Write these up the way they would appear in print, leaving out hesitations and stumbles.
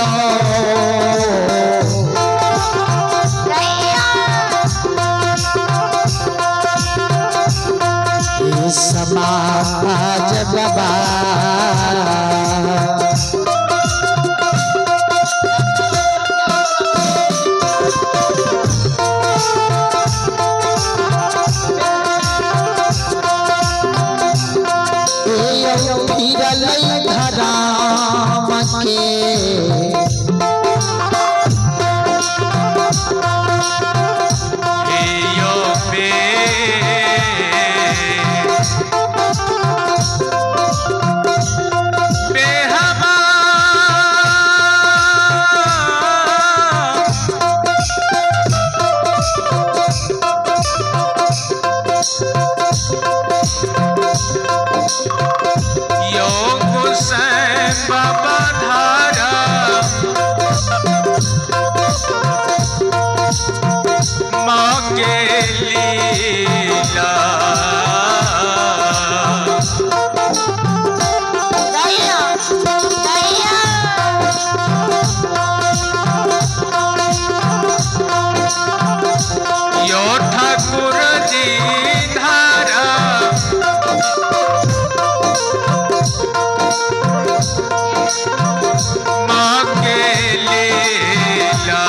यो। समाज बाबा धराम के बाबा धारा माँ के लीला। यो ठाकुर जी धारा माँ के लीला।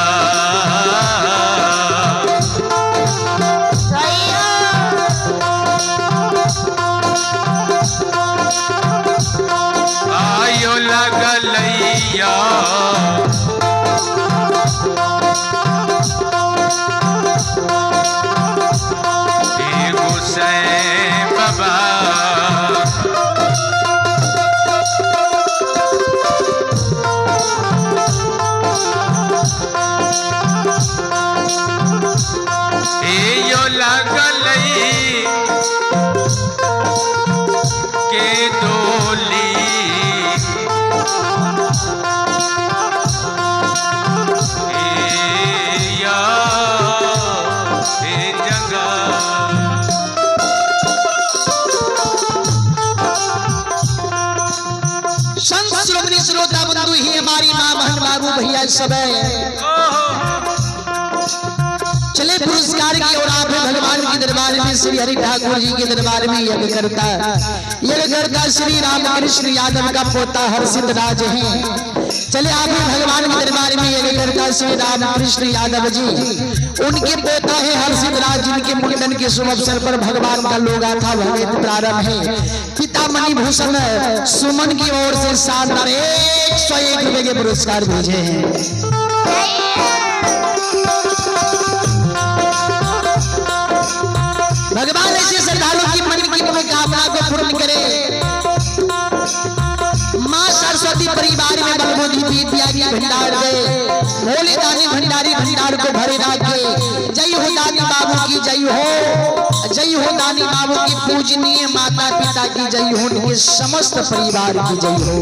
आयो लगलैया हे गोसाई बाबा। यो लगलई के डोली ए या ए जंगा। संत श्रोमणी श्रोता बंधु ही हमारी माँ बहन बाबू भैया सब है। चले पुरस्कार की और आप भगवान के दरबार में श्री हरि ठाकुर जी के दरबार में यज्ञ करता श्री रामकृष्ण यादव का पोता हर्षित राज है। चले आप भगवान के दरबार में यज्ञ करता श्री रामकृष्ण यादव जी, उनके पोता है हर्षित राज, जिनके मुंडन के शुभ अवसर पर भगवान का लोगाथा भगवत प्रारंभ है। पिता मणिभूषण सुमन की ओर से शानदार 101 रुपए के पुरस्कार भेजे हैं। भगवान ऐसे श्रद्धालु की मन की मनोकामना को पूर्ण करे। माँ सरस्वती परिवार में बलबुद्धि विद्या की भंडार दे, भोले दानी भंडारी भंडार को भरे राखे। जय हो दानी बाबू की जय हो, जय हो दानी बाबू की पूजनीय माता पिता की जय हो, उनके समस्त परिवार की जय हो।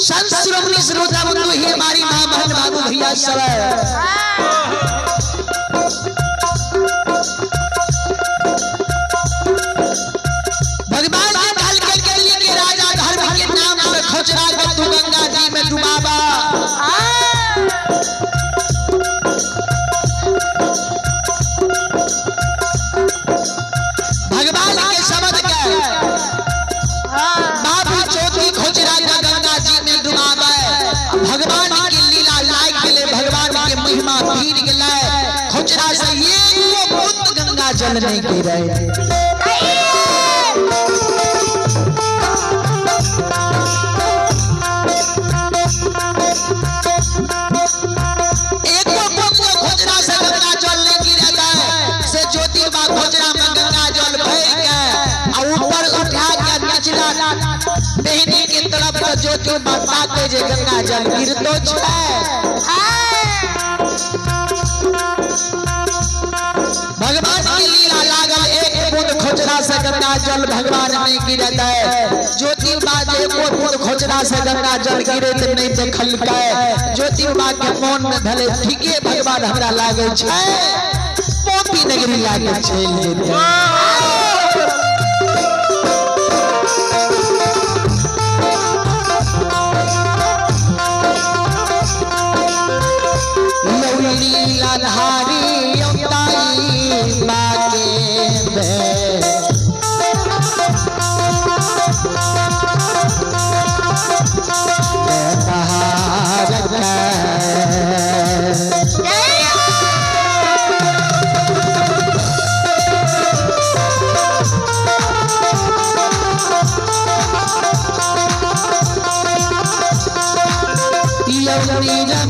संत श्रोमणी श्रोता बंधु ही हमारी माँ बहन बाबू भैया सब। भगवान ने ढल के लिए के राजा धर्म के नाम पर खोजरा के तू गंगा जी में डुबाबा। भगवान के शब्द के बाबू चौथी खोजरा का गंगा जी में डुबाबे। भगवान की लीला लाग गेले, भगवान के महिमा भीड़ गेले, खोजरा से एक बूंद गंगा जल नहीं गिरे। बहनी के तरफ तो ज्योति बाबा के जे गंगा जल गिरतो छै। भगवान की लीला लागल, एक बूंद खोजरा से गंगा जल भगवान नहीं गिरत है। ज्योति बा जे एको बूंद खोजरा से गंगा जल गिरत नहीं देखलकै। ज्योति बा के मन में भेलै ठीके भगवान हमरा लागे छै पोपी नगरी लागे चलि जेतै। लीला धारी ताई बाके बे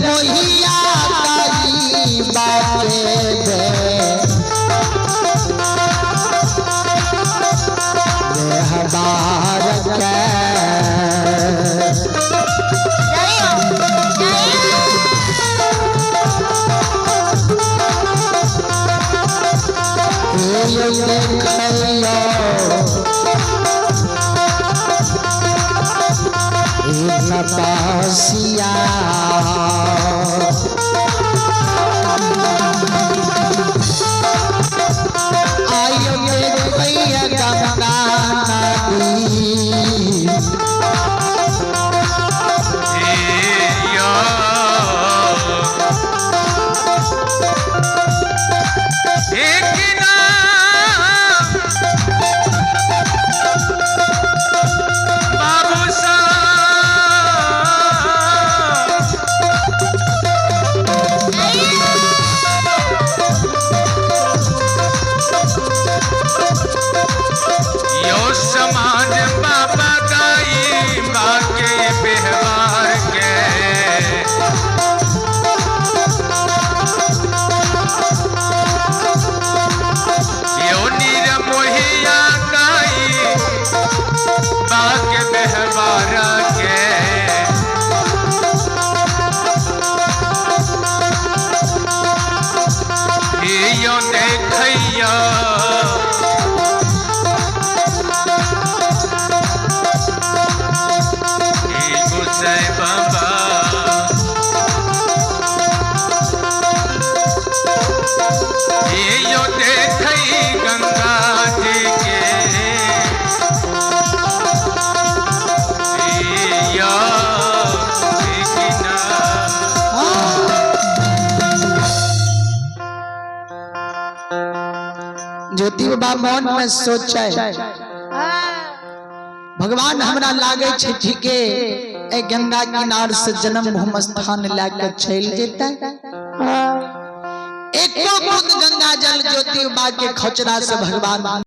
मोहिया ताई बाके बे पासिया आयो देखैया गंगा नदी। यो समाज बाबा दाई बाके व्यवहार के यो निरमोहिया गाई बाके व्यवहार के यो देखैया गोसाई बाबा यो देखई गंगा जी के यो देखना। ज्योति बाबा मन में सोचे भगवान हमरा लागे छै ठीके ए गंगा किनार से जन्म भूमि स्थान लए के चलि जेतै। एको बूंद गंगा जल ज्योति बाबा के खोचरा से भगवान